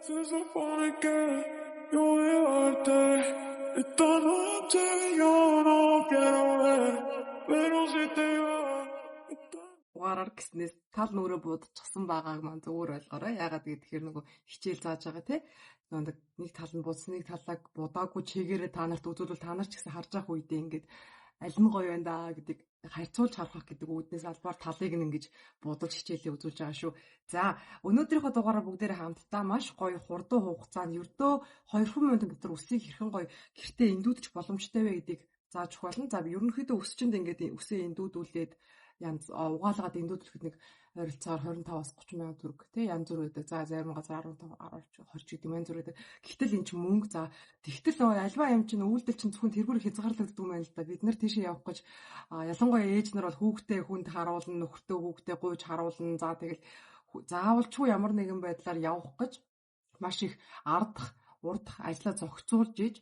Se supone que yo llevarte esta noche yo no quiero ver, pero si te vas. Угаараар гиснээс тал нүрээ будчихсан байгааг маань зүгээр ойлгоорой. Яагаад гэхээр нөгөө хичээл зааж байгаа тий. Нөгөө нэг тал нь будсан, нэг талааг будаагүй чигээрээ та нарт үзүүлвэл та нар ч гэсэн харж явах үедээ ингээд аль нь гоё байна даа гэдэг харьцуулж харах гэдэг үүднээс албаар талыг нь ингэж будалж хичээлээ үзүүлж байгаа шүү. За, өнөөдрийнхөө дугаараар бүгдээрээ хамтдаа маш гоё хурдан хугацаанд ердөө 2 минутын дотор үсийг хэрхэн гоё гэртээ эндүүдчих боломжтой вэ гэдгийг зааж өгөх болно. За, ерөнхийдөө үсчинд ингээд үсээ эндүүдүүлээд янз угаалгаад эндүүдүүлэхэд нэг ойролцоогоор 25-аас 30 мянган төгрөг тий янз бүр байдаг. За, зарим газар 15, 10, 20 гэдэг юм янз бүр байдаг. Гэтэл эн чинь мөнгө. За, тэгтэл нөгөө альва юм чинь үйлдэл чинь зөвхөн тэргүүр хязгаарлагддаг юм байна л да. Бид нар тийшээ явах гэж ялангуяа ээж нар бол хүүхдээ хүнд харуулна, нөхөртөө хүүхдээ гуйж харуулна. За, тэгэл заавалчгүй ямар нэгэн байдлаар явах гэж маш их ардах, урдах ажлаа зохицуулж иж,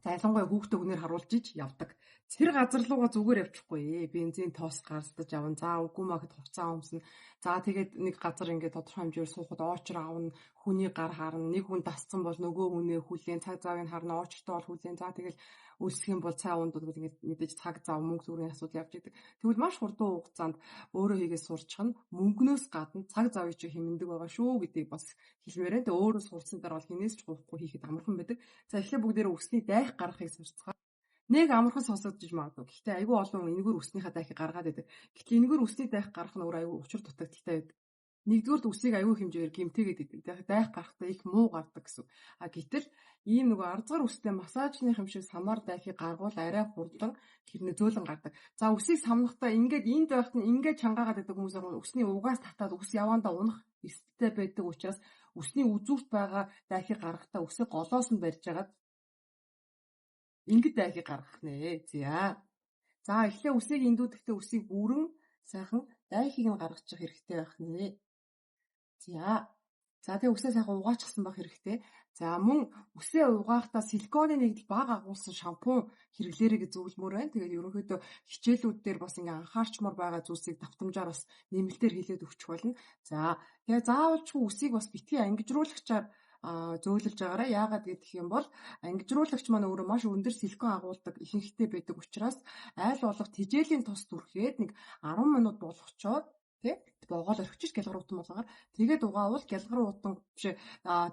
за ялангуяа хүүхдээ хүнээр харуулж иж явдаг. Тэр газар руугаа зүгээр явчихгүй. Бензин тос гарсдаж авна. За үгүй маа гэхэд хувцас өмснө. За тэгээд нэг газар ингээд тодорхой хэмжээгээр суухад оочр авна. Хүний гар харна. Нэг хүн дасцсан бол нөгөө хүнээ хүлээн, цаг завыг харна, оочртой бол хүлээн. За тэгэл өлсөх юм бол цай ундууд ингээд мэдээж цаг зав мөнгө төгрөгийн асуудал явж идэг. Тэгвэл маш хурдан хугацаанд өөрөө хийгээ сурчих нь мөнгнөөс гадна цаг завыг чи хэмнэдэг байгаа шүү гэдгийг бас хэлмээр байна. Тэгээ өөрөө сурцсан дараа бол хинээс ч гуйхгүй хийхэд амархан байдаг. За эхлээ бүгдээрээ үсний дайх гаргахыг сурцгаая. Нэг амархан сонсогдож магадгүй. Гэхдээ айгүй олон хүн энэгээр үснийхээ дайхыг гаргаад байдаг. Гэтэл энэгээр үсний дайх гаргах нь өөр айгүй учир дутагдaltaй байдаг. Нэгдүгээрт үсийг айгүй хэмжээгээр гэмтээгээд идэг. Дайх гарахдаа их муу гардаг гэсэн. А гэтэл ийм нөгөө арзгар үстэй массажны юм шиг самар дайхыг гаргуул арай хурдан хэрнээ зөөлөн гардаг. За үсийг самнахдаа ингээд энд байхад нь ингээд чангаагаад байдаг хүмүүс үсний угаас татаад үс яваандаа унах эрсдэлтэй байдаг учраас үсний үзүүрт байгаа дайхыг гаргахдаа үсийг голоос нь барьж агаад ингээд дайхыг гаргах нэ. За. За эхлээ үсийг эндүүдэхдээ үсийг бүрэн сайхан дайхыг нь гаргачих хэрэгтэй байх нэ. За. За тэгээ үсээ сайхан угаачихсан байх хэрэгтэй. За мөн үсээ угаахтаа силиконы нэгдэл бага агуулсан шампунь хэрэглээрэй гэж зөвлөмөр байна. Тэгээд ерөнхийдөө хичээлүүд дээр бас ингээ анхаарчмаар байгаа зүйлсийг давтамжаар бас нэмэлтээр хэлээд өгчих болно. За тэгээ заавалчгүй үсийг бас битгий ангижруулагчаар зөөлөж байгаарай. Яагаад гэх юм бол ангижруулагч маань өөрөө маш өндөр силикон агуулдаг ихэнхтэй байдаг учраас айл болох тэжээлийн тус түрхээд нэг 10 минут болгочоод тий богоол орхичих гялгар утан болгоор тэгээд угаавал гялгар утан биш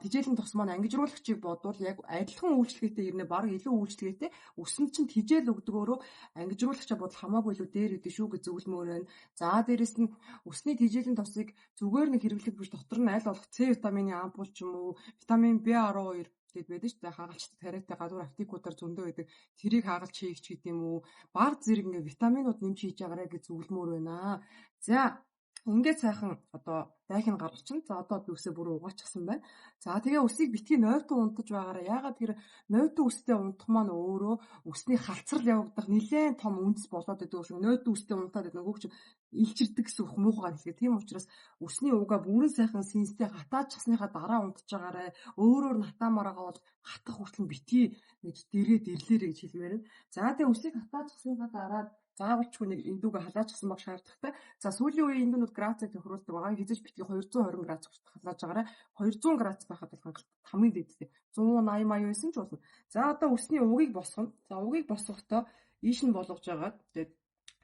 тэжээлийн тус маань ангижруулагчийг бодвол яг адилхан үйлчлэгээтэй ирнэ, бараг илүү үйлчлэгээтэй өсөнд чинь тэжээл өгдөгөөрөө ангижруулагчаа бодол хамаагүй илүү дээр өгдөө шүү гэж зөвлөмөр байна. За дээрэс нь өсний тэжээлийн тусыг зүгээр нэг хэрэглэх биш дотор нь аль болох С витамины ампул ч юм уу витамин B12 гэд байдаг шүү дээ. Хагалчтай тариатай гадуур аптекуудаар зөндөө байдаг. Тэрийг хагалж хийх ч гэдэм үү. Баг зэрэг ингээ витаминууд нэмж хийж байгаарай гэж зөвлөмөр байна. За ингээд сайхан одоо дайх нь гаргачихна. За одоо би үсээ бүрэн угаачихсан байна. За тэгээ үсийг битгий нойтон унтаж байгаарай. Яагаад тэр нойтон үстэй унтах маань өөрөө үсний халцрал явагдах нэлээд том үндэс болоод идэг шүү. Нойтон үстэй унтаад нөгөө чинь илчирдэг гэсэн үг муухай хэлгээ. Тийм учраас үсний угаа бүрэн сайхан синстэй хатаачихсныхаа дараа унтаж байгаарай. Өөрөөр нь хатаамаар байгаа бол хатах хүртэл битгий гэж дэрээ дэрлээрэй гэж хэлмээр байна. За тэгээ үсийг хатаачихсныхаа дараа заавалчгүй нэг эндүүгээ халаачихсан баг шаардлагатай. За сүүлийн үеийн эндүүнүүд градусыг тохируулдаг байгаа. Хизээж битгий 220 градус хүртэл халааж байгаарай. 200 градус байхад бол хангалт хамгийн дээдтэй. 180 80 байсан ч болно. За одоо үсний угийг босгоно. За угийг босгохдоо ийш нь болгож байгаад тэгээд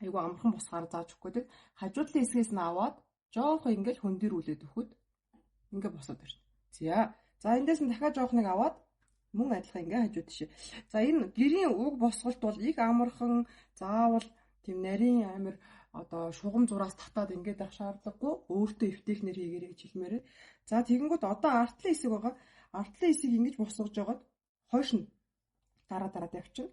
айгүй амархан босгаар зааж өгөх гэдэг. Хажуудлын хэсгээс нь аваад жоохоо ингээл хөндөрүүлээд өгөхөд ингээ босоод ирнэ. За. За эндээс нь дахиад жоох нэг аваад мөн адилхан ингээ хажуу тийшээ. За энэ гэрийн уг босголт бол их амархан заавал тийм нарийн амир одоо шугам зураас татаад ингээд авах шаардлагагүй өөртөө эвтэйхнэр хийгэрэй гэж хэлмээр. За тэгэнгүүт одоо артлын хэсэг байгаа. Артлын хэсгийг ингэж босгож жагаад хойш нь дараа дараад явчихна.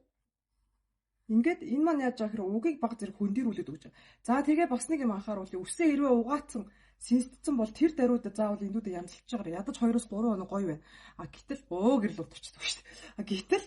Ингээд энэ маань яаж байгаа гэхээр угийг баг зэрэг хөндөрүүлээд өгч байгаа. За тэгээ бас нэг юм анхааруулъя. Үсээ хэрвээ угаацсан синсдсэн бол тэр даруйд заавал эндүүдээ янзалж байгаа. Ядаж 2-3 хоног гоё байна. А гэтэл гэрэл унтарчдаг шүү дээ. А гэтэл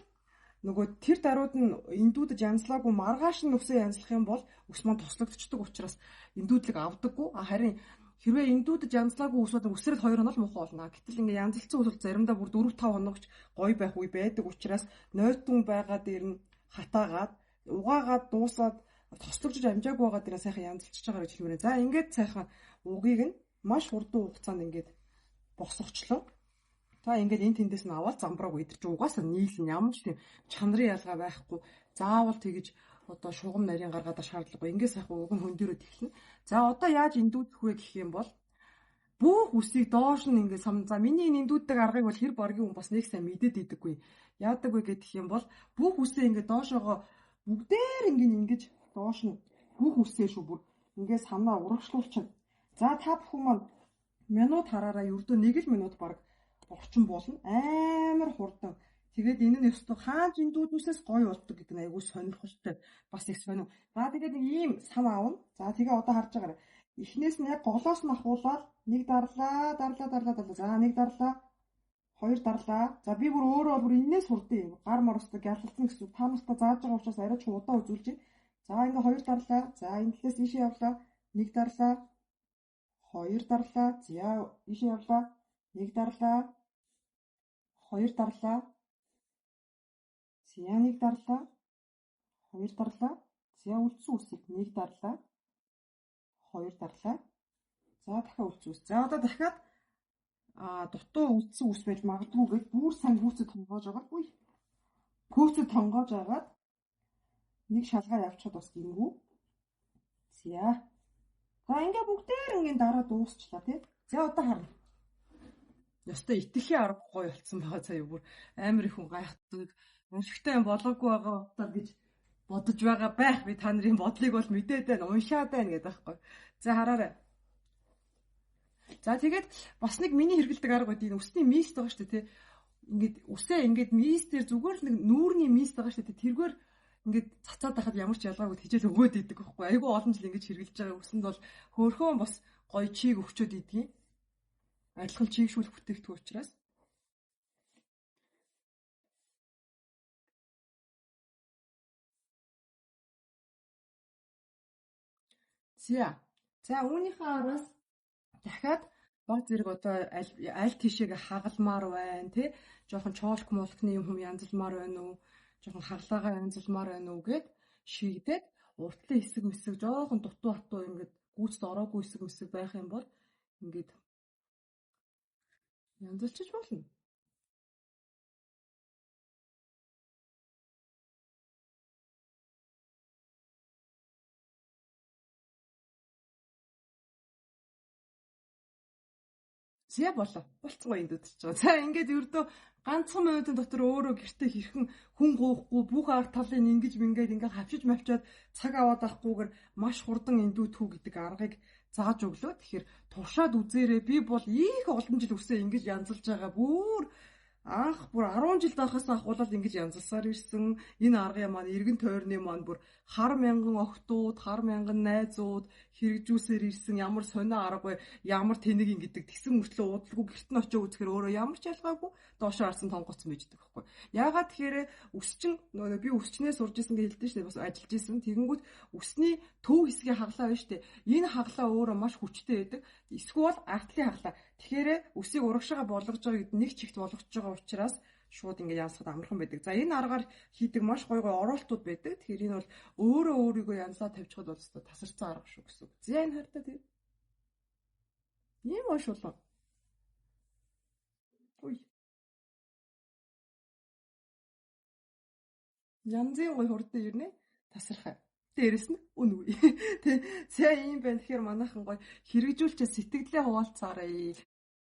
нөгөө тэр даруйд нь эндүүдэж янзлаагүй маргааш нь үсээ янзлах юм бол үс маань тослогдчихдог учраас эндүүдлэг авдаггүй. А харин хэрвээ эндүүдэж янзлаагүй ус бол үсрэл 2 хоног л муухай болно. Гэтэл ингээ янзалцсан ус бол заримдаа бүр 4 5 хоногч гоё байх үе байдаг учраас нойтун байгаа дээр нь хатаагаад угаагаад дуусаад тослогжиж амжаагүй байгаа дээрээ сайхан янзалчихж байгаа гэж хэлмээр. За ингээд сайхан угийг нь маш хурдан хугацаанд ингээд босгочлоо. За ингээд энэ тэндээс нь аваад замбрааг идэрч угаасаа нийлнэ. Ямар ч тийм чанарын ялгаа байхгүй. Заавал тэгэж одоо шугам нарийн гаргаад шаардлагагүй. Ингээд сайхан уг нь хөндөрөөд эхэлнэ. За одоо яаж эндүүдэх вэ гэх юм бол бүх үсийг доош нь ингээд сам. За миний энэ эндүүддэг аргыг бол хэр баргийн хүн бас нэг сайн мэдээд идэггүй. Яадаг вэ гэх юм бол бүх үсээ ингээд доошоогоо бүгдээр ингээд ингэж доош нь бүх үсээ шүү бүр ингээд самнаа урагшлуулчихна. За та бүхэн маань минут хараараа ердөө 1 л минут баг орчин болно. Амар хурдан. Тэгээд энэ нь ёстой хаан жиндүүднээсээс гоё болдог гэдэг нь айгүй сонирхолтой. Бас их сонир. За тэгээд нэг ийм сам аавна. За тэгээ одоо харж байгаарай. Эхнээс нь яг голоос нь ахуулаад нэг дарлаа, дарлаа, дарлаа, дарлаа. За нэг дарлаа, хоёр дарлаа. За би бүр өөрөө бол бүр энээс хурдан юм. Гар моростой гялалцсан гэсэн үг. Та нартай зааж байгаа учраас арай ч удаа үзүүлж байна. За ингээ хоёр дарлаа. За энэ талаас ийшээ явлаа. Нэг дарлаа, хоёр дарлаа. За ийшээ явлаа. Нэг дарлаа, хоёр дарлаа. За нэг дарлаа, хоёр дарлаа. За үлдсэн үсийг нэг дарлаа, хоёр дарлаа. За дахиад үлдсэн үс. За одоо дахиад дутуу үлдсэн үс байж магадгүй гэж бүр сайн гүйцэд тонгоож байгаа. Үгүй. Гүйцэд тонгоож агаад нэг шалгаа явчихад бас гингүй. За. За ингээ бүгдээр ингээ дараа дуусчлаа тий. За одоо харна. Ёстой итгэхийн арга гоё болцсон байгаа заяа бүр амар их хүн гайхдаг. Уншигтай юм болоогүй байгаа утаа гэж бодож байгаа байх. Би та нарын бодлыг бол мэдээд байна, уншаад байна гэдэг байхгүй. За хараарай. За тэгээд бас нэг миний хэрэглэдэг арга байдаг. Энэ үсний мист байгаа шүү дээ тий. Ингээд үсээ ингээд мистээр зүгээр л нэг нүүрний мист байгаа шүү дээ. Тэргээр ингээд цацаад байхад ямар ч ялгаагүй хичээл өгөөд идэг байхгүй. Айгүй олон жил ингэж хэрэглэж байгаа үсэнд бол хөөрхөн бас гоё чиг өгчөөд идэгин. Адилхан чигшүүлэх бүтээгдэхүүн учраас. За. За үүнийхээ араас дахиад баг зэрэг одоо аль тийшээгээ хагалмаар байна тий. Жохон чоолк молкны юм хүм янзалмаар байна уу? Жохон хаглаагаа янзалмаар байна уу гэд шийдээд уртлын хэсэг мэсэг жоохон дутуу хатуу ингээд гүйцэд ороогүй хэсэг мэсэг байх юм бол ингээд янзалчиж болно. За болоо. Болцгоо энд үдчихэж байгаа. За ингээд ердөө ганцхан минутын дотор өөрөө гэртээ хэрхэн хүн гоохгүй бүх ард талын ингэж мингээд ингээ хавчиж мавчаад цаг аваад авахгүйгээр маш хурдан эндүүдхүү гэдэг аргыг зааж өглөө. Тэгэхээр туршаад үзээрэй. Би бол их олон жил үсээ ингэж янзалж байгаа. Бүр анх бүр 10 жил байхаас ахуулаад ингэж янзалсаар ирсэн. Энэ аргын маань эргэн тойрны маань бүр хар мянган охтууд, хар мянган найзууд хэрэгжүүлсээр ирсэн. Ямар сонио арга вэ? Ямар тэнэг ин гэдэг тэгсэн мөртлөө удалгүй гэрт нь очиж үзэхээр өөрөө ямар ч ялгаагүй доошоо харсан тонгоцсон байждаг байхгүй. Яагаад тэгэхээр өсчин нөгөө би өсчнээ сурж исэн гэж хэлдэж штэ бас ажиллаж исэн. Тэгэнгүүт өсний төв хэсгийн хаглаа байна штэ. Энэ хаглаа өөрөө маш хүчтэй байдаг. Эсвэл артлын хаглаа. Тэгэхээр өсийг урагшаага болгож байгаа гэдэг нэг чигт болгож байгаа учраас шууд ингээд янзлахад амархан байдаг. За энэ аргаар хийдэг маш гоё гоё оролтууд байдаг. Тэгэхээр энэ бол өөрөө өөрийгөө янзлаа тавьчихад бол өстой тасарсан арга шүү гэсэн үг. За энэ хартай тийм. Ийм гоё шулуун. Үй. Янзын гоё хурдан ирнэ. Тасархай. Дээрэс нь үнгүй. Тэ. За ийм байна. Тэгэхээр манайхан гоё хэрэгжүүлчээ сэтгэлдээ хуваалцаарай.